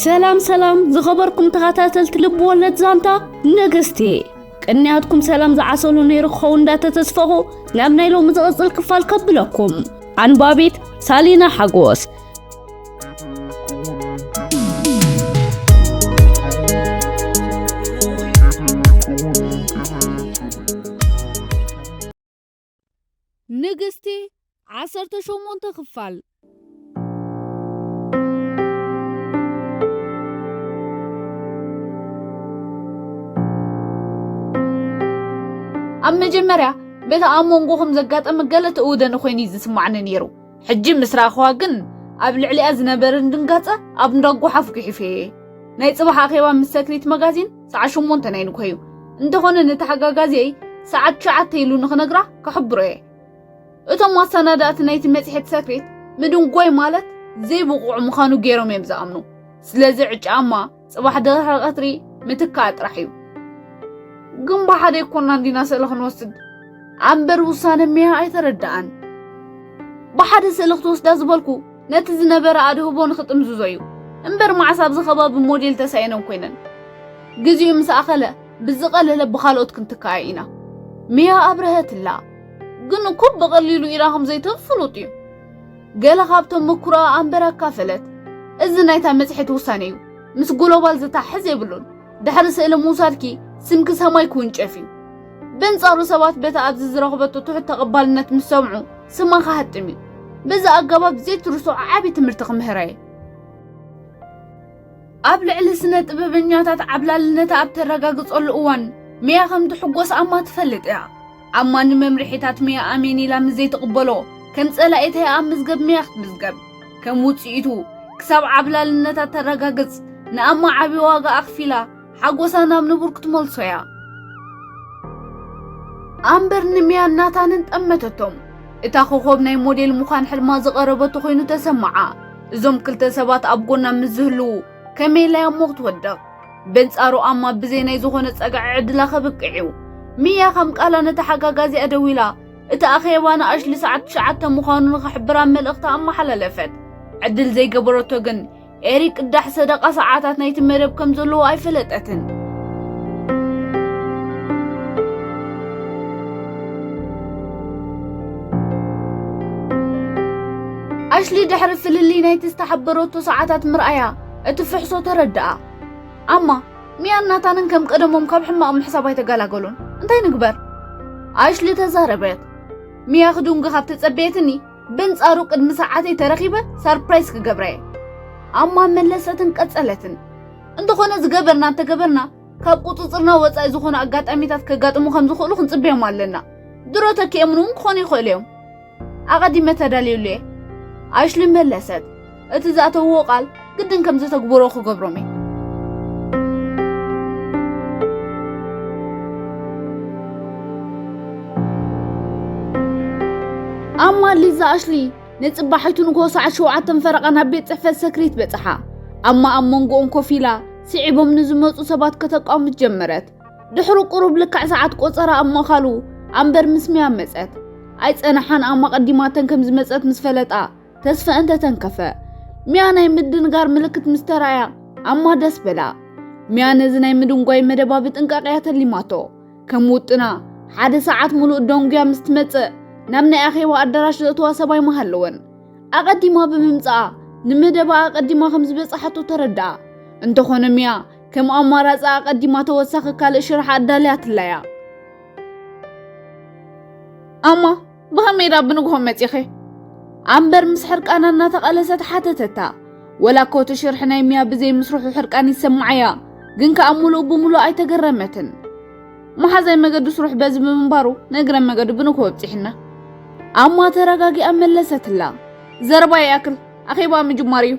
ሰላም ሰላም ዝኸበርኩም ተኸታተልቲ ልብ ወለድ ዛንታ ንግስቲ፣ ቅንያትኩም ሰላም ዝዓሰሉ ነይሩ ክኸውን እንዳተተስፈኹ ናብ ናይ ሎሚ ዝቕጽል ክፋል ከብለኩም። ኣንባቢት ሳሊና ሓጎስ። ንግስቲ ዓሰርተ ሸሞንተ ክፋል። ኣብ መጀመርያ በቲ ኣብ መንጎኹም ዘጋጠመ ገለ ተእውደኒ ኮይኑ እዩ ዝስማዕኒ ነይሩ። ሕጂ ምስ ረኣኽዋ ግን ኣብ ልዕሊኣ ዝነበረኒ ድንጋጸ ኣብ እንዳጓሓፍ ጉሒፈ እየ። ናይ ጽባሕ ኣኼባ ምስ ሰክሪት መጋዚን ሰዓት ሸሞንተ ናይ ንግሆ እዩ። እንተኾነ ንተሓጋጋዚየይ ሰዓት ትሽዓተ ኢሉ ንኽነግራ ከሕብሮ እየ። እቶም ኣሰናዳእቲ ናይቲ መጽሔት ሰክሪት ምድንጓይ ማለት ዘይብቑዕ ምዃኑ ገይሮም እዮም ዝኣምኑ። ስለዚ ዕጫ ኣማ ጽባሕ ድሕሪ ቀትሪ ምትካእ ጥራሕ እዩ። ግን ብሓደ ኣይኮናን ዲና ስእሊ ክንወስድ። ኣምበር ውሳነ ሚያ ኣይተረድኣን። ብሓደ ስእሊ ክትወስዳ ዝበልኩ ነቲ ዝነበረ ኣድህቦ ንኽጥምዝዞ እዩ። እምበር መዓስ ኣብዚ ከባቢ ሞዴል ተሳኢነን ኮይነን። ግዜኡ ምስ ኣኸለ ብዝቐለለ ብኻልኦት ክንትክኣ ኢና። ሚያ ኣብረሀትላ። ግን እኮ ብቐሊሉ ኢላ ከም ዘይትህብ ፍሉጥ እዩ። ገለ ካብ ተመኩሮኣ ኣምበር ኣካፈለት። እዚ ናይታ መጽሔት ውሳነ እዩ። ምስ ግሎባል ዝታሕዝ የብሉን። ድሕሪ ስእሊ ምውሳድኪ ስምኪ ሰማይ ክውንጨፍ እዩ። በንጻሩ ሰባት በቲ ኣብዚ ዝረኽበቶ ትሑት ተቐባልነት ምስ ሰምዑ ስማ ክሃጥም እዩ። በዚ ኣገባብ ዘይትርስዖ ዓቢ ትምህርቲ ክምህራ እየ። ኣብ ልዕሊ ስነ ጥበበኛታት ዓብላልነታ ኣብ ተረጋግጸሉ እዋን ሚያ ከም ትሕጎስ ኣማ ትፈልጥ እያ። ኣማ ንመምርሒታት ሚያ ኣሜን ኢላ ምስ ዘይትቕበሎ ከም ጸላኢታ እያ ኣብ መዝገብ ሚያ ክትምዝገብ። ከም ውጽኢቱ ክሳብ ዓብላልነታ ተረጋግጽ ንኣማ ዓቢ ዋጋ ኣኽፊላ ሓጎሳ ናብ ንቡር ክትመልሶ እያ። ኣምበር ንሚያን ናታንን ጠመተቶም። እታ ኮኾብ ናይ ሞዴል ምዃን ሕልማ ዝቐረበቶ ኮይኑ ተሰምዓ። እዞም ክልተ ሰባት ኣብ ጎና ምስ ዝህልዉ ከመይ ኢላ እያ እሞ ክትወድቕ? በንጻሩ ኣማ ብዘይ ናይ ዝኾነ ጸግዒ ዕድላ ከብቅዕ እዩ። ሚያ ከም ቃላ ነቲ ሓጋጋዚኣ ደዊላ እቲ ኣኼባ ንኣሽሊ ሰዓት ትሽዓተ ምዃኑ ንኽሕብራ መልእኽቲ ኣመሓላለፈት። ዕድል ዘይገበረቶ ግን ኤሪ ቅዳሕ ሰደቓ ሰዓታት ናይቲ መደብ ከም ዘለዎ ኣይፈለጠትን። ኣሽሊ ድሕሪ ፍልልይ ናይቲ ዝተሓበረቶ ሰዓታት ምርኣያ እቲ ፍሕሶ ተረድኣ። ኣማ፣ ሚያን ናታንን ከም ቀደሞም ካብ ሕማቕ ምሕሳብ ኣይተገላገሉን። እንታይ ንግበር? ኣሽሊ ተዛረበት። ሚያ ክድንጉ ካብ ተጸበየትኒ፣ በንጻሩ ቅድሚ ሰዓተይ ተረኺበ ሰርፕራይዝ ክገብራ እየ። ኣማ መለሰትን ቀጸለትን። እንተኾነ ዝገበርና እንተገበርና፣ ካብ ቁጽጽርና ወጻኢ ዝኾኑ ኣጋጣሚታት ከጋጥሙ ከም ዝኽእሉ ክንጽበዮም ኣለና። ድሮ ተኪኦምኒ እውን ክኾኑ ይኽእሉ እዮም። ኣቐዲመ ተዳልየሉ እየ። ኣሽሊ መለሰት። እቲ ዝኣተውዎ ቃል ግድን ከም ዘተግብሮ ክገብሮም እየ። ኣማ ሊዛ ኣሽሊ ንጽባሒቱ ንግሆ ሰዓት ሸውዓተን ፈረቓ ናብ ቤት ጽሕፈት ሰክሪት በጽሓ። ኣማ ኣብ መንጎኦም ኮፍ ኢላ ስዒቦም ንዝመጹ ሰባት ከተቃውም ጀመረት። ድሕሩ ቁሩብ ልክዕ ሰዓት ቆጸራ ኣብ ምእካሉ ኣምበር ምስ ሚያ መጸት። ኣይጸንሓን ኣማ ቀዲማተን ከም ዝመጸት ምስ ፈለጣ ተስፈአን ተተንከፈ። ሚያ ናይ ምድንጋር ምልክት ምስ ተራእያ ኣማ ደስ በላ። ሚያ ነዚ ናይ ምድንጓይ መደባ ብጥንቃቐ እያ ተሊማቶ። ከም ውጥና ሓደ ሰዓት ምሉእ ደንጉያ ምስ ትመጽእ ናብ ናይ ኣኼባ ኣዳራሽ ዘእትዋ ሰብ ኣይምሃለወን። ኣቐዲማ ብምምጽኣ ንመደባ ኣቐዲማ ከም ዝበጽሓቶ ተረድኣ። እንተኾነ ሚያ ከም ኣማራጺ ኣቐዲማ ተወሳኺ ካልእ ሽርሒ ኣዳልያትላ እያ። ኣማ፣ ብኸመይ ዳ ብንግሆ መጺኺ? ኣምበር ምስ ሕርቃና እናተቓለሰት ሓተተታ። ወላ እኮ እቲ ሽርሒ ናይ ሚያ ብዘይ ምስርሑ ሕርቃን ይሰምዓያ፣ ግን ከኣ ምሉእ ብምሉእ ኣይተገረመትን። መሓዛይ መገዱ ስሩሕ በዚ ብምንባሩ ንእግረ መገዱ ብንግሆ ኣብጺሕና። ኣማ ተረጋጊኣ መለሰትላ። ዘረባ ይኣክል፣ ኣኼባ ምጅማር እዩ።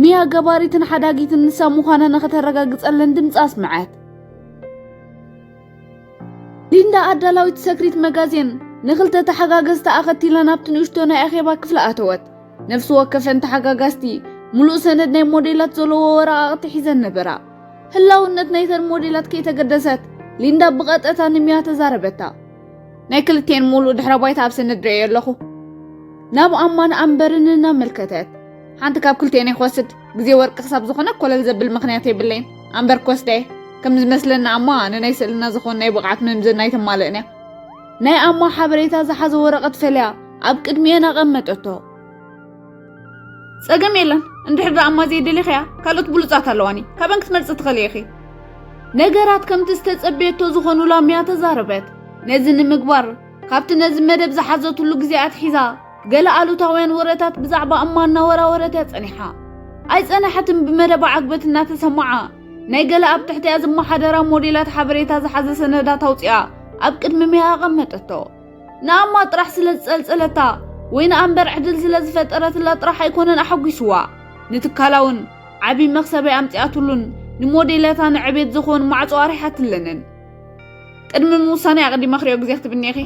ሚያ ገባሪትን ሓዳጊትን ንሳ ምዃና ንኸተረጋግጸለን ድምጻ ኣስምዐት። ሊንዳ ኣዳላዊት ሰክሪት መጋዜን ንኽልተ ተሓጋገዝቲ ኣኸቲላ ናብቲ ንእሽቶ ናይ ኣኼባ ክፍሊ ኣተወት። ነፍሲ ወከፈን ተሓጋጋዝቲ ምሉእ ሰነድ ናይ ሞዴላት ዘለዎ ወረቓቕቲ ሒዘን ነበራ። ህላውነት ናይተን ሞዴላት ከይተገደሰት ሊንዳ ብቐጥታ ንሚያ ተዛረበታ። ናይ ክልቴን ምሉእ ድሕረ ባይታ ኣብ ሰነድ ርእየ ኣለኹ። ናብ ኣማን ኣምበርን እናመልከተት፣ ሓንቲ ካብ ክልቴን እየ ክወስድ፣ ግዜ ወርቂ ክሳብ ዝኾነ ኮለል ዘብል ምኽንያት የብለይን። ኣምበር ክወስዳ እየ። ከም ዝመስለኒ ኣማ ንናይ ስእልና ዝኾን ናይ ብቕዓት መምዘኒ ኣይተማልእን እያ። ናይ ኣማ ሓበሬታ ዝሓዘ ወረቐት ፈልያ ኣብ ቅድሚኤን ኣቐመጠቶ። ጸገም የለን፣ እንድሕር ደኣ ኣማ ዘይደሊኽያ ካልኦት ብሉጻት ኣለዋኒ፣ ካበን ክትመርጺ ትኽእሊ ኢኺ። ነገራት ከምቲ ዝተጸበየቶ ዝኾኑላ ሚያ ተዛረበት። ነዚ ንምግባር ካብቲ ነዚ መደብ ዝሓዘትሉ ግዜ ኣትሒዛ ገለ ኣሉታውያን ወረታት ብዛዕባ እማ እናወራወረት እያ ጸኒሓ። ኣይጸንሐትን፣ ብመደባ ዓግበት እናተሰማዓ ናይ ገለ ኣብ ትሕቲኣ ዝመሓደራ ሞዴላት ሓበሬታ ዝሓዘ ሰነዳት ኣውጺኣ ኣብ ቅድሚ ሚያ ኣቐመጠቶ። ንኣማ ጥራሕ ስለ ዝጸልጸለታ ወይ ንኣምበር ዕድል ስለ ዝፈጠረትላ ጥራሕ ኣይኮነን ኣሐጒስዋ። ንትካላ እውን ዓቢ መኽሰበይ ኣምጺኣትሉን ንሞዴላታ ንዕቤት ዝኾን ማዕጾ ኣሪሓትለንን። ቅድሚ ምውሳነይ ኣቐዲመ ክሪኦ ግዜ ክትብኒ ኢኺ።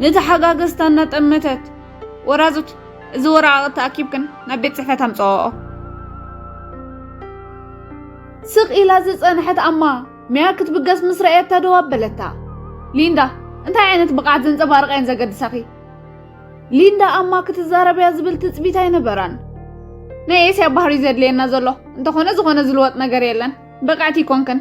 ንተሓጋገዝታ እናጠመተት፣ ወራዙት፣ እዚ ወረቓቕቲ ኣኪብክን ናብ ቤት ጽሕፈት ኣምጽኣኦ። ስቕ ኢላ ዝጸንሐት ኣማ፣ ሚያ ክትብገስ ምስ ረኣየታ ደው ኣበለታ። ሊንዳ፣ እንታይ ዓይነት ብቕዓት ዘንጸባርቓ እየን ዘገድሳኺ? ሊንዳ ኣማ ክትዛረብ እያ ዝብል ትጽቢት ኣይነበራን። ናይ ኤስያ ባህሪ ዘድልየና ዘሎ፣ እንተኾነ ዝኾነ ዝልወጥ ነገር የለን። ብቕዕቲ ይኮንክን።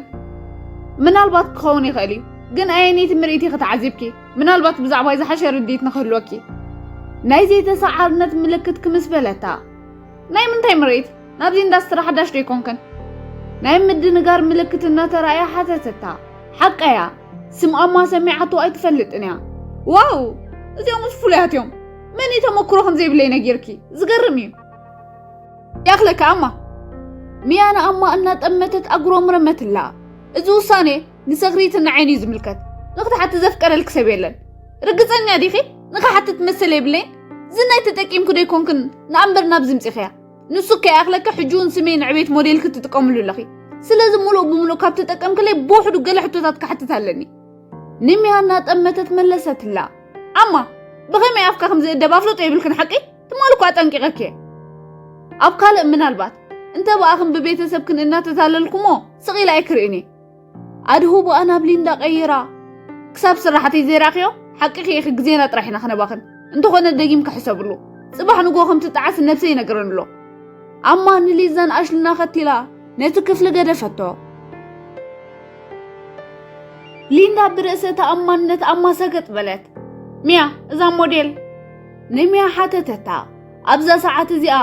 ምናልባት ክኸውን ይኽእል እዩ፣ ግን ኣየነይቲ ምርኢት ኢኺ ተዓዚብኪ? ምናልባት ብዛዕባይ ዝሓሸ ርድኢት ንኽህልወኪ። ናይ ዘይተሰዓርነት ምልክት ክምስ በለታ። ናይ ምንታይ ምርኢት? ናብዚ ኢንዳስትሪ ሓዳሽ ዶ ኣይኮንክን? ናይ ምድንጋር ምልክት እናተራእያ ሓተተታ። ሓቃ እያ። ስም ኣማ ሰሚዓቶ ኣይትፈልጥን እያ። ዋው! እዚኦምስ ፍሉያት እዮም። መን እዩ ተመክሮ ከም ዘይብለይ ነጊርኪ? ዝገርም እዩ። ያኽለካ ኣማ። ሚያ ንኣማ እናጠመተት ኣጉረምረመትላ። እዚ ውሳኔ ንሰክሪትን ንዓይን እዩ ዝምልከት። ንኽትሓቲ ዘፍቀደልኪ ሰብ የለን። ርግጸኛ ዲኺ? ንኽሓትት መሰል የብለይን። ዝናይ ተጠቂምኩ ዶ ኣይኮንክን ንኣምበር ናብዚ ምጺኽያ? ንሱ ከይኣኽለካ ሕጂ እውን ስመይ ንዕቤት ሞዴል ክትጥቀምሉ ኣለኺ። ስለዚ ምሉእ ብምሉእ ካብ ተጠቀምክለይ ብውሕዱ ገለ ሕቶታት ክሓትት ኣለኒ። ንሚያ እናጠመተት መለሰትላ። ኣማ፣ ብኸመይ ኣፍካ ከም ዝእደብ ኣፍልጦ የብልክን ሓቂ? ትማሊ እኳ ኣጠንቂቐኪ እየ። ኣብ ካልእ ምናልባት፣ እንተ ብኣኽን ብቤተሰብክን እናተታለልኩሞ ስቕ ኢለ ኣይክርእን እየ። ኣድሁ ብኣ ናብ ሊንዳ ቀይራ። ክሳብ ስራሕተይ ዘይረኣኽዮ፣ ሓቂኺ ኢኺ፣ ግዜና ጥራሕ ኢና ክነባኽን። እንተኾነ ደጊምካ ሕሰብሉ። ጽባሕ ንግሆ ከም ትጠዓስ ነብሰይ ይነግረን ኣሎ። ኣማ ንሊዛን ኣሽልን ኣኸቲላ ነቲ ክፍሊ ገደፈቶ። ሊንዳ ብርእሰ ተኣማንነት ኣማ ሰገጥ በለት። ሚያ፣ እዛ ሞዴል? ንሚያ ሓተተታ። ኣብዛ ሰዓት እዚኣ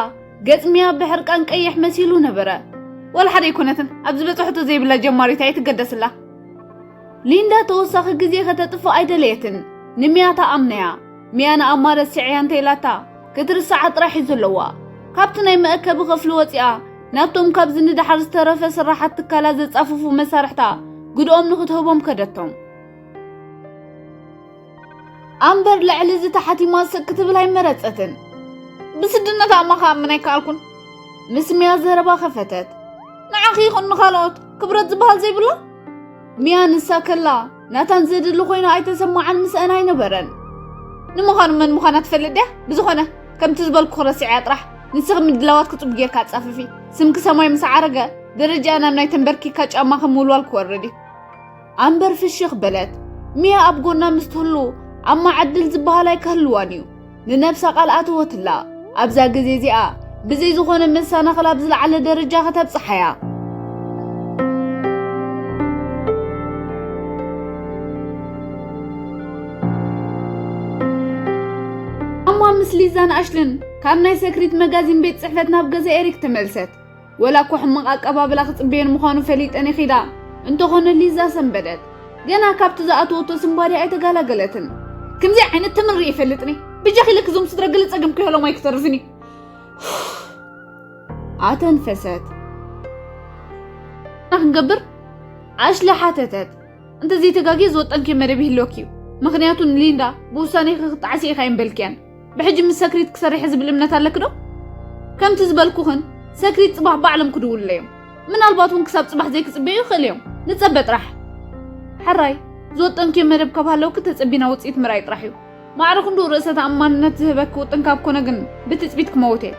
ገጽ ሚያ ብሕርቃን ቀይሕ መሲሉ ነበረ። ወላ ሓደ ኣይኮነትን፣ ኣብ ዝበጽሐቶ ዘይብላ ጀማሪት እያ፣ ኣይትገደስላ። ሊንዳ ተወሳኺ ግዜ ከተጥፍእ ኣይደለየትን። ንሚያ ተኣምነያ። ሚያ ንኣማ ረሲዐያ እንተኢላታ፣ ክትርስዓ ጥራሕ እዩ ዘለዋ። ካብቲ ናይ መእከቢ ክፍሊ ወጺኣ፣ ናብቶም ካብዚ ንደሓር ዝተረፈ ስራሓት ትካላ ዘጻፍፉ መሳርሕታ ግድኦም ንኽትህቦም ከደቶም። ኣምበር ልዕሊ እዚ ተሓቲማ ስቅ ክትብል ኣይመረጸትን። ብስድነት ኣማ ክኣምን ኣይከኣልኩን። ምስ ሚያ ዘረባ ከፈተት። ንዓኺ ይኹን ንኻልኦት ክብረት ዝበሃል ዘይብላ? ሚያ ንሳ ከላ ናታን ዘድሊ ኮይና ኣይተሰማዓን፣ ምስአን ኣይነበረን። ንምዃኑ መን ምዃና ትፈልጥ ድያ? ብዝኾነ፣ ከምቲ ዝበልኩ ክረስዕያ ጥራሕ። ንስኺ ምድላዋት ክጽቡ ጌርካ ኣጻፍፊ። ስምኪ ሰማይ ምስ ዓረገ፣ ደረጃ ናብ ናይ ተንበርኪካ ጫማ ከም ውልዋል ክወርድ እዩ። ኣምበር ፍሽኽ በለት። ሚያ ኣብ ጎና ምስ ትህሉ፣ ኣማ ዕድል ዝበሃል ኣይክህልዋን እዩ። ንነብሳ ቃል ኣተወትላ። ኣብዛ ግዜ እዚኣ፣ ብዘይ ዝኾነ መሰናኽል ኣብ ዝለዓለ ደረጃ ከተብጽሓያ። ኣማ ምስ ሊዛን ኣሽልን ካብ ናይ ሰክሪት መጋዚን ቤት ጽሕፈት ናብ ገዛ ኤሪክ ተመልሰት። ወላ እኮ ሕማቕ ኣቀባብላ ክጽበየን ምዃኑ ፈሊጠን ይኺዳ። እንተኾነ ሊዛ ሰንበደት። ገና ካብቲ ዝኣተወቶ ስንባዴ ኣይተጋላገለትን። ከምዚ ዓይነት ተምሪ ይፈልጥኒ። ብጃኺ ለክ ዞም ስድራ ገለ ጸገም ክህሎም ኣይክተርፍኒ። ኣተንፈሰት። ንሕና ክንገብር? ኣሽሊ ሓተተት። እንተ ዘይተጋግየ ዝወጠንኪ መደብ ይህልወኪ እዩ። ምኽንያቱ ንሊንዳ ብውሳኔኺ ክትጠዓሲ ኢኻ እምበልክያን። ብሕጂ ምስ ሰክሪት ክሰርሕ ዝብል እምነት ኣለኪ ዶ? ከምቲ ዝበልኩኽን ሰክሪት ጽባሕ ባዕሎም ክድውሉለይ እዮም። ምናልባት እውን ክሳብ ጽባሕ ዘይክጽበዩ ይኽእል እዮም። ንጸበ ጥራሕ። ሕራይ፣ ዝወጠንኪዮ መደብ ካብ ሃለውኪ ተጸቢና ውጽኢት ምርኣይ ጥራሕ እዩ። ማዕረ ክንድኡ ርእሰ ተኣማንነት ዝህበኪ ውጥን ካብ ኮነ ግን ብትጽቢት ክመውት እየ።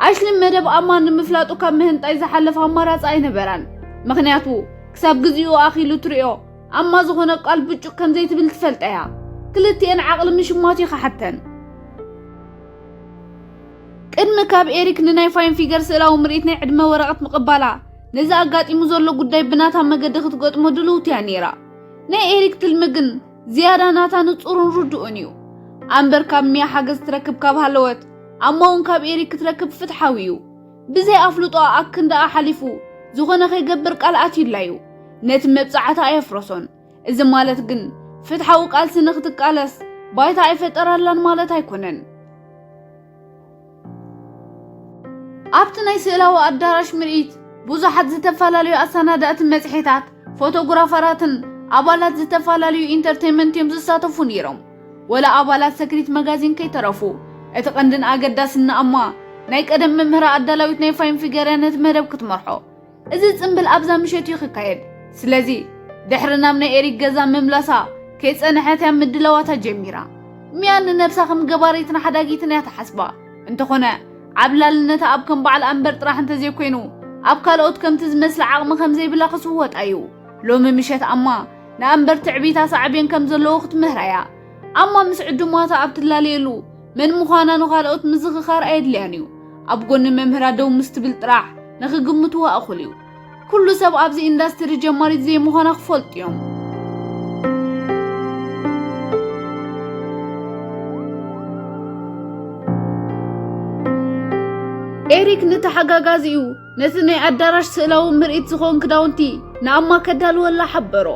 ኣሽሊ መደብ ኣማ ንምፍላጡ ካብ ምህንጣይ ዝሓለፈ ኣማራጺ ኣይነበራን። ምኽንያቱ ክሳብ ግዚኡ ኣኺሉ ትሪኦ ኣማ ዝኾነ ቃል ብጩቕ ከም ዘይትብል ትፈልጥ እያ። ክልቲኤን ዓቕሊ ምሽማት ይኸሓተን። ቅድሚ ካብ ኤሪክ ንናይ ፋይን ፊገር ስእላዊ ምርኢት ናይ ዕድመ ወረቐት ምቕባላ፣ ነዚ ኣጋጢሙ ዘሎ ጉዳይ ብናታ መገዲ ክትገጥሞ ድልውቲ እያ ነይራ። ናይ ኤሪክ ትልሚ ግን ዝያዳ ናታ ንጹርን ርዱእን እዩ። ኣምበር ካብ ሚያ ሓገዝ ትረክብ ካብ ሃለወት፣ ኣማ እውን ካብ ኤሪክ ክትረክብ ፍትሓዊ እዩ። ብዘይ ኣፍልጦ ኣክንዳኣ ሓሊፉ ዝኾነ ከይገብር ቃል ኣትዩላ እዩ። ነቲ መብጻዕታ ኣየፍረሶን። እዚ ማለት ግን ፍትሓዊ ቃልሲ ንክትቃለስ ባይታ ኣይፈጠራላን ማለት ኣይኮነን። ኣብቲ ናይ ስእላዊ ኣዳራሽ ምርኢት ብዙሓት ዝተፈላለዩ ኣሰናዳእቲ መጽሔታት፣ ፎቶግራፈራትን ኣባላት ዝተፈላለዩ ኢንተርቴይመንት እዮም ዝሳተፉ ነይሮም። ወላ ኣባላት ሰክሪት መጋዚን ከይተረፉ። እቲ ቀንድን ኣገዳስን ኣማ ናይ ቀደም መምህራ ኣዳላዊት ናይ ፋይን ፊገር እያ ነቲ መደብ ክትመርሖ። እዚ ጽምብል ኣብዛ ምሸት እዩ ክካየድ። ስለዚ ድሕሪ ናብ ናይ ኤሪክ ገዛ ምምላሳ ከይጸንሐት እያ ምድላዋታ ጀሚራ። ሚያ ንነብሳ ከም ገባሪትን ሓዳጊትን እያ ትሓስባ። እንተኾነ ዓብላልነታ ኣብ ከም በዓል ኣምበር ጥራሕ እንተዘይኮይኑ ኣብ ካልኦት ከምቲ ዝመስላ ዓቕሚ ከም ዘይብላ ክስወጣ እዩ። ሎሚ ምሸት ኣማ ንኣምበር ትዕቢታ ሳዕቤን ከም ዘለዎ ክትምህራ እያ። ኣማ ምስ ዕዱማታ ኣብ ትላለየሉ መን ምዃና ንኻልኦት ምዝኽኻር ኣየድልያን እዩ። ኣብ ጎኒ መምህራ ደው ምስ ትብል ጥራሕ ንኽግምትዋ እኹል እዩ። ኩሉ ሰብ ኣብዚ ኢንዳስትሪ ጀማሪት ዘይምዃና ክፈልጡ እዮም። ኤሪክ ንተሓጋጋዚኡ ነቲ ናይ ኣዳራሽ ስእላዊ ምርኢት ዝኾን ክዳውንቲ ንኣማ ከዳልወላ ሓበሮ።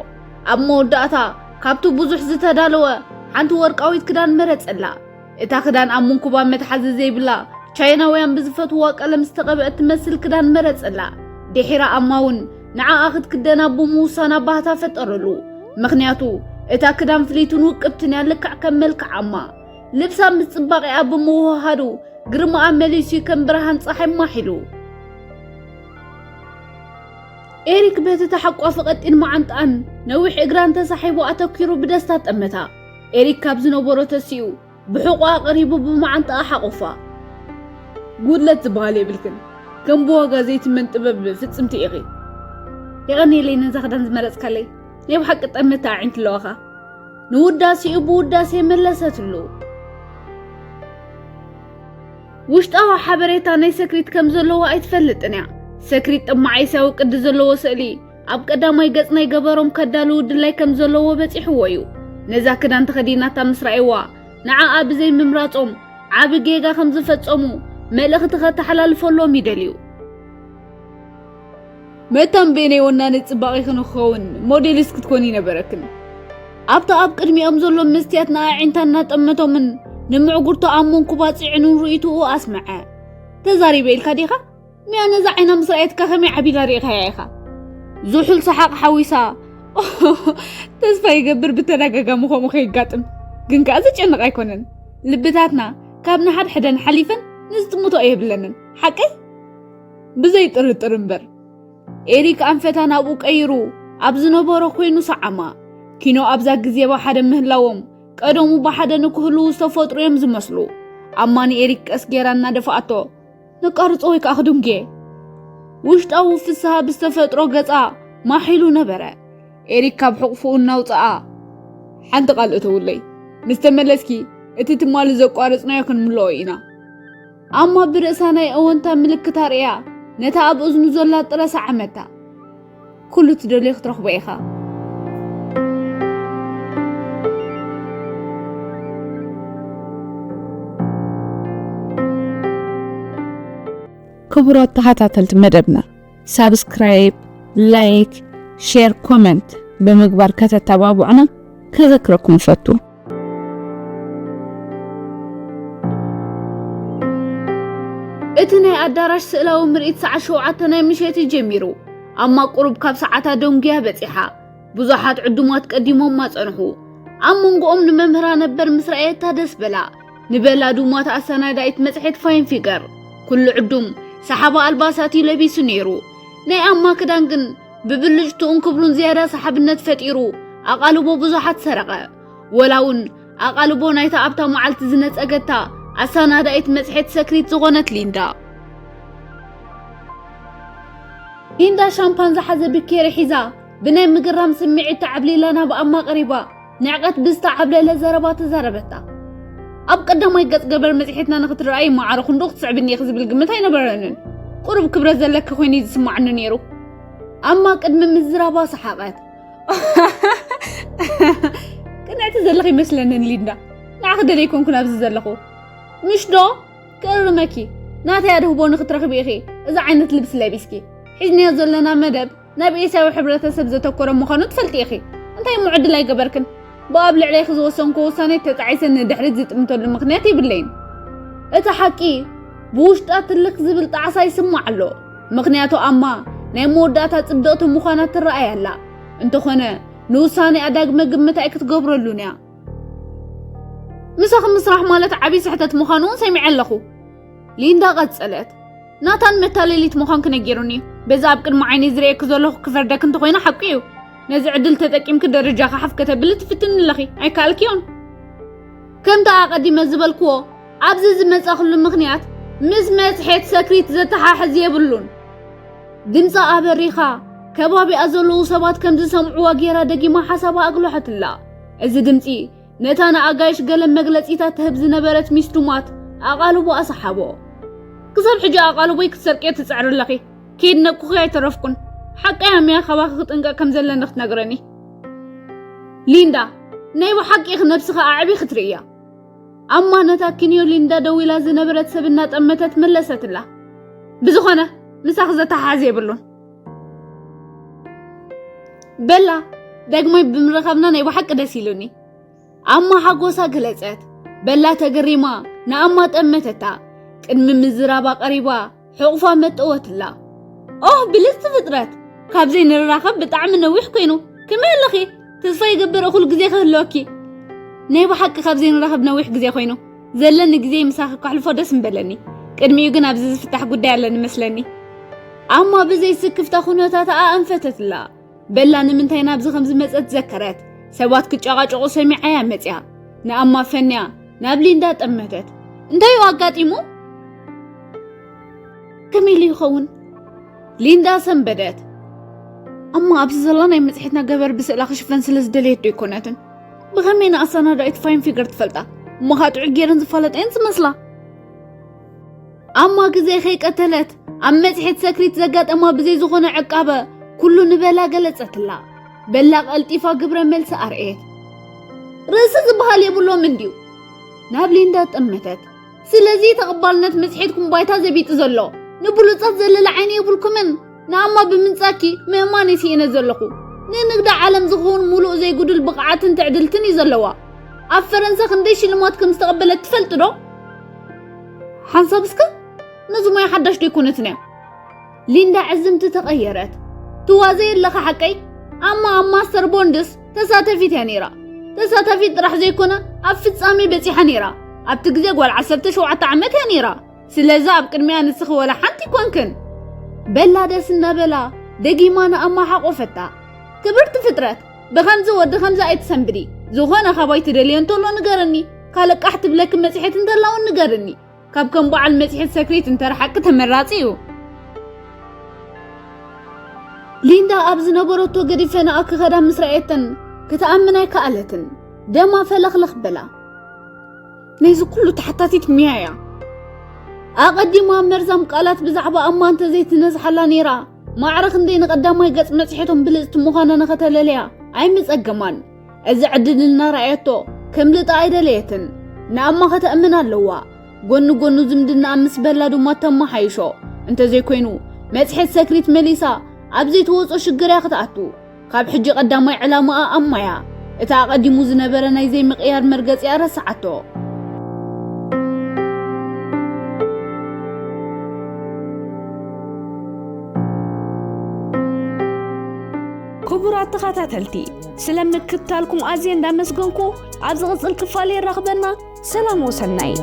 ኣብ መወዳእታ ካብቲ ብዙሕ ዝተዳለወ ሓንቲ ወርቃዊት ክዳን መረጸላ። እታ ክዳን ኣብ መንኩባ መትሓዚ ዘይብላ ቻይናውያን ብዝፈትዋ ቀለም ዝተቐብአት ትመስል ክዳን መረጸላ። ድሒራ ኣማ እውን ንዓኣ ክትክደና ብምውሳና ባህታ ፈጠረሉ። ምኽንያቱ እታ ክዳን ፍልይትን ውቅብትን እያ ልክዕ ከም መልክዕ ኣማ። ልብሳ ምስ ጽባቐኣ ብምውህሃዱ ግርማኣ መሊሱ ከም ብርሃን ጸሓይ ማሒሉ። ኤሪክ በቲ ተሓቋፊ ቀጢን መዓንጣኣን ነዊሕ እግራን ተሳሒቡ ኣተኪሩ ብደስታ ጠመታ። ኤሪክ ካብ ዝነበሮ ተሲኡ ብሕቑኣ ቀሪቡ ብመዓንጣኣ ሓቑፋ። ጉድለት ዝበሃል የብልክን። ከም ብዋጋ ዘይትመን ጥበብ ፍጽምቲ ኢኺ። የቐንየለይ ነዛ ክዳን ዝመረጽካለይ። ናይ ብሓቂ ጠመታ ኣዒንቲ ኣለዋኻ። ንውዳሴኡ ብውዳሴ መለሰትሉ። ውሽጣዊ ሓበሬታ ናይ ሰክሪት ከም ዘለዎ ኣይትፈልጥን እያ። ሰክሪት ጥማዓይሳዊ ቅዲ ዘለዎ ስእሊ ኣብ ቀዳማይ ገጽ ናይ ገበሮም ከዳልዉ ድላይ ከም ዘለዎ በጺሕዎ እዩ። ነዛ ክዳን ተኸዲናታ ምስ ረኣይዋ፣ ንዓኣ ብዘይ ምምራጾም ዓቢ ጌጋ ከም ዝፈጸሙ መልእኽቲ ከተሓላልፈሎም ይደልዩ። መታን በየናይ ወናኒ ጽባቐ ክንኸውን ሞዴሊስት ክትኮኒ ነበረክን። ኣብታ ኣብ ቅድሚኦም ዘሎ መስትያት ንኣዒንታ እናጠመቶምን ንምዕጉርቶ ኣብ መንኩባ ጽዒኑን ርእይትኡ ኣስመዐ። "ተዛሪበ ኢልካ ዲኻ? ሚያ ነዛ ዓይና ምስ ረኣየትካ ከመይ ዓቢላ ርኢኻያ ኢኻ?" ዝሑል ሰሓቕ ሓዊሳ፣ "ተስፋ ይገብር ብተደጋጋሚ ከምኡ ከይጋጥም። ግን ከኣ ዘጨንቕ ኣይኮነን። ልብታትና ካብ ንሓድሕደን ሓሊፈን ንዝጥምቶ የብለንን። ሓቀይ?" ብዘይ ጥርጥር እምበር። ኤሪክ ኣንፈታ ናብኡ ቀይሩ ኣብ ዝነበሮ ኮይኑ ሰዓማ። ኪኖ ኣብዛ ግዜ ብሓደ ምህላዎም ቀደሙ ብሓደ ንክህልዉ ዝተፈጥሩ እዮም ዝመስሉ። ኣማ ንኤሪክ ቀስ ጌራ እናደፍኣቶ፣ "ነቃርጾ ወይ ከኣ ክድንጉየ?" ውሽጣዊ ፍስሃ ብዝተፈጥሮ ገጻ ማሒሉ ነበረ። ኤሪክ ካብ ሕቑፍኡ እናውጽኣ፣ "ሓንቲ ቃል እተውለይ፣ ምስ ተመለስኪ እቲ ትማሊ ዘቋረጽናዮ ክንምልኦ ኢና።" ኣማ ብርእሳ ናይ እወንታ ምልክት ኣርእያ፣ ነታ ኣብ እዝኑ ዘላ ጥረ ሰዓመታ። "ኩሉ ትደልዮ ክትረኽቦ ኢኻ።" ክቡራት ተኸታተልቲ መደብና፣ ሳብስክራይብ፣ ላይክ፣ ሼር፣ ኮመንት ብምግባር ከተተባብዑና ከዘክረኩም እፈቱ። እቲ ናይ ኣዳራሽ ስእላዊ ምርኢት ሰዓት ሸውዓተ ናይ ምሸት እዩ ጀሚሩ። ኣማ ቁሩብ ካብ ሰዓታ ደንጉያ በጺሓ። ብዙሓት ዕዱማት ቀዲሞማ ጸንሑ። ኣብ መንጎኦም ንመምህራ ነበር ምስ ረኣየታ ደስ በላ። ንበላ ዱማት ኣሰናዳኢት መጽሔት ፋይን ፊገር። ኩሉ ዕዱም ሰሓባ ኣልባሳት እዩ ለቢሱ ነይሩ። ናይ ኣማ ክዳን ግን ብብልጭትኡን ክብሩን ዝያዳ ሰሓብነት ፈጢሩ ኣቓልቦ ብዙሓት ሰረቐ። ወላ እውን ኣቓልቦ ናይታ ኣብታ መዓልቲ ዝነጸገታ ኣሰናዳኢት መጽሔት ሰክሪት ዝኾነት ሊንዳ። ሊንዳ ሻምፓን ዝሓዘ ብኬሪ ሒዛ ብናይ ምግራም ስምዒት ተዓብሊላ ናብ ኣማ ቀሪባ ንዕቀት ብዝተዓብለለ ዘረባ ተዛረበታ። ኣብ ቀዳማይ ገጽ ገበር መጽሔትና ንኽትረኣይ ማዕረ ክንዶ ክትስዕብኒ ኢኺ ዝብል ግምት ኣይነበረንን። ቁሩብ ክብረት ዘለኪ ኮይኑ እዩ ዝስማዓኒ ነይሩ። ኣማ ቅድሚ ምዝራባ ሰሓቐት። ቅንዕቲ ዘለኺ ይመስለንን ሊንዳ። ንዓኺ ደለይ ኮንኩን ኣብዚ ዘለኹ። ምሽ ዶ? ክእርመኪ። ናተይ ኣድህቦ ንኽትረኽቢ ኢኺ እዚ ዓይነት ልብሲ ለቢስኪ። ሒዝናዮ ዘለና መደብ ናብ ኤስያዊ ሕብረተሰብ ዘተኮረ ምዃኑ ትፈልጢ ኢኺ። እንታይ እሞ ዕድል ኣይገበርክን? ብኣብ ልዕለይኺ ዝወሰንኩ ውሳኔ ተጣዒሰ ንድሕሪት ዝጥምተሉ ምኽንያት የብለይን። እቲ ሓቂ ብውሽጣ ትልኽ ዝብል ጣዕሳ ይስማዕ ኣሎ። ምኽንያቱ ኣማ ናይ መወዳእታ ጽብቕቲ ምዃና ትረኣይ ኣላ። እንተኾነ ንውሳኔኣ ዳግመ ግምት ኣይክትገብረሉን እያ። ምሳኺ ምስራሕ ማለት ዓብዪ ስሕተት ምዃኑ እውን ሰሚዐ ኣለኹ። ሊንዳ ቀጸለት። ናታን መታለሊት ምዃንኪ ነጊሩኒ እዩ። በዚ ኣብ ቅድሚ ዓይነይ ዝርእየኪ ዘለኹ ክፈርደኪ እንተኾይነ ሓቁ እዩ። ነዚ ዕድል ተጠቂምኪ ደረጃኺ ሓፍ ከተብሊ ትፍትኒ ኣለኺ። ኣይከኣልክዮን። ከምቲ ኣቐዲመ ዝበልክዎ፣ ኣብዚ ዝመጻኹሉ ምኽንያት ምስ መጽሔት ሰክሪት ዘተሓሕዝ የብሉን። ድምጻ ኣበሪኻ፣ ከባቢኣ ዘለዉ ሰባት ከም ዝሰምዕዋ ገይራ ደጊማ ሓሳባ ኣግለሐትላ። እዚ ድምጺ ነታ ንኣጋይሽ ገለ መግለጺታት ትህብ ዝነበረት ሚስ ዱማት ኣቓልቦኣ ሰሓቦ። ክሳብ ሕጂ ኣቓልቦይ ክትሰርቅዮ ትጽዕሪ ኣለኺ። ከይድነቅኹኺ ኣይተረፍኩን። ሓቀይ ኣሚያ ካባኺ ክጥንቀቕ ከም ዘለኒ ክትነግረኒ። ሊንዳ፣ ናይ ብሓቂ ኢኺ ነብስኺ ኣዕቢኺ ትርእያ። ኣማ ነታ ኪንዮ ሊንዳ ደው ኢላ ዝነበረት ሰብ እናጠመተት መለሰትላ። ብዝኾነ፣ ምሳኺ ዘተሓሕዝ የብሉን። በላ፣ ዳግማይ ብምርኻብና ናይ ብሓቂ ደስ ኢሉኒ። ኣማ ሓጎሳ ገለጸት። በላ ተገሪማ ንኣማ ጠመተታ። ቅድሚ ምዝራባ ቀሪባ ሕቑፋ መጠወትላ። ኦህ ብልጽቲ ፍጥረት፣ ካብ ዘይንራኸብ ብጣዕሚ ነዊሕ ኮይኑ። ከመይ ኣለኺ? ተስፋ ይገብር እኹል ግዜ ክህልወኪ። ናይ ብሓቂ ካብ ዘይንራኸብ ነዊሕ ግዜ ኮይኑ። ዘለኒ ግዜ ምሳኺ ከሕልፎ ደስ ምበለኒ። ቅድሚኡ ግን ኣብዚ ዝፍታሕ ጉዳይ ኣለኒ መስለኒ። ኣማ ብዘይ ስክፍታ ኩነታታ ኣንፈተትላ። በላ ንምንታይ ናብዚ ከም ዝመጸት ዘከረት። ሰባት ክጨቓጨቑ ሰሚዓያ መጽያ። ንኣማ ፈንያ ናብ ሊንዳ ጠመተት። እንታይ እዩ ኣጋጢሙ? ከመይ ኢሉ ይኸውን? ሊንዳ ሰንበደት። ኣማ ኣብዚ ዘላ ናይ መጽሔትና ገበር ብስእላ ክሽፈን ስለ ዝደለየት ዶ ኣይኮነትን? ብኸመይ ንኣሰናዳኢት ፋይን ፊገር ትፈልጣ? እሞ ከዓ ጥዑይ ገይረን ዝፋለጠየን ዝመስላ። ኣማ ግዜ ከይቀተለት ኣብ መጽሔት ሰክሪት ዘጋጠማ ብዘይ ዝኾነ ዕቃበ ኩሉ ንበላ ገለጸትላ። በላ ቀልጢፋ ግብረ መልሲ ኣርእየት። ርእሲ ዝበሃል የብሎምን ድዩ? ናብ ሊንዳ ጠመተት። ስለዚ ተቐባልነት መጽሔትኩም ባይታ ዘቢጡ ዘሎ ንብሉጻት ዘለለ ዓይኒ የብልኩምን። ንኣማ ብምንጻኪ ምእማን እየ ስኢነ ዘለኹ። ንንግዲ ዓለም ዝኸውን ሙሉእ ዘይጉድል ብቕዓትን ትዕድልትን እዩ ዘለዋ። ኣብ ፈረንሳ ክንደይ ሽልማት ከም ዝተቐበለት ትፈልጢ ዶ? ሓንሳብ እስከ ነዚ ሞያ ሓዳሽ ዶ ኣይኮነትን እያ? ሊንዳ ዕዝምቲ ተቐየረት። ትዋዘይ ኣለኻ ሓቀይ? ኣማ ኣብ ማስተር ቦንድስ ተሳተፊት እያ ነይራ። ተሳታፊት ጥራሕ ዘይኮነ ኣብ ፍጻሜ በጺሓ ነይራ። ኣብቲ ግዜ ጓል ዓሰርተ ሸውዓተ ዓመት እያ ነይራ። ስለዚ ኣብ ቅድሚያ ንስኺ ወላ ሓንቲ ኣይኮንክን። በላ ደስ እናበላ ደጊማ ንኣማ ሓቆፈታ። ክብርቲ ፍጥረት፣ ብኸምዚ ወዲ ኸምዚ ኣይትሰንብዲ። ዝኾነ ካባይ ትደልዮ እንተሎ ንገርኒ። ካልእ ቃሕ ትብለኪ መጽሔት እንተላ እውን ንገርኒ። ካብ ከም በዓል መጽሔት ሰክሪት እንተረሓቂ ተመራጺ እዩ። ሊንዳ ኣብ ዝነበረቶ ገዲፈንኣ ክኸዳ ምስ ረኣየተን ክትኣምን ኣይከኣለትን። ደማ ፈለኽለኽ በላ። ናይዚ ኩሉ ተሓታቲት ሚያ እያ። ኣቐዲማ መርዛም ቃላት ብዛዕባ ኣማ እንተዘይትነዝሓላ ነይራ፣ ማዕረ ክንደይ ንቐዳማይ ገጽ መጽሔቶም ብልጽቲ ምዃና ንኸተለልያ ኣይምጸገማን። እዚ ዕድል እናረኣየቶ ከምልጣ ኣይደለየትን። ንኣማ ከተእምን ኣለዋ። ጎኒ ጎኑ ዝምድናኣ ምስ በላ ድማ ተመሓይሾ። እንተዘይኮይኑ፣ መጽሔት ሰክሪት መሊሳ ኣብ ዘይትወጾ ሽግር እያ ክትኣቱ። ካብ ሕጂ ቀዳማይ ዕላማኣ ኣማ እያ። እቲ ኣቐዲሙ ዝነበረ ናይ ዘይምቕያር መርገጺኣ ረስዓቶ። ክቡራት ተኸታተልቲ፣ ስለ ምክትታልኩም ኣዝየ እንዳመስገንኩ፣ ኣብ ዝቕጽል ክፋል የራኽበና። ሰላም ወሰናይ።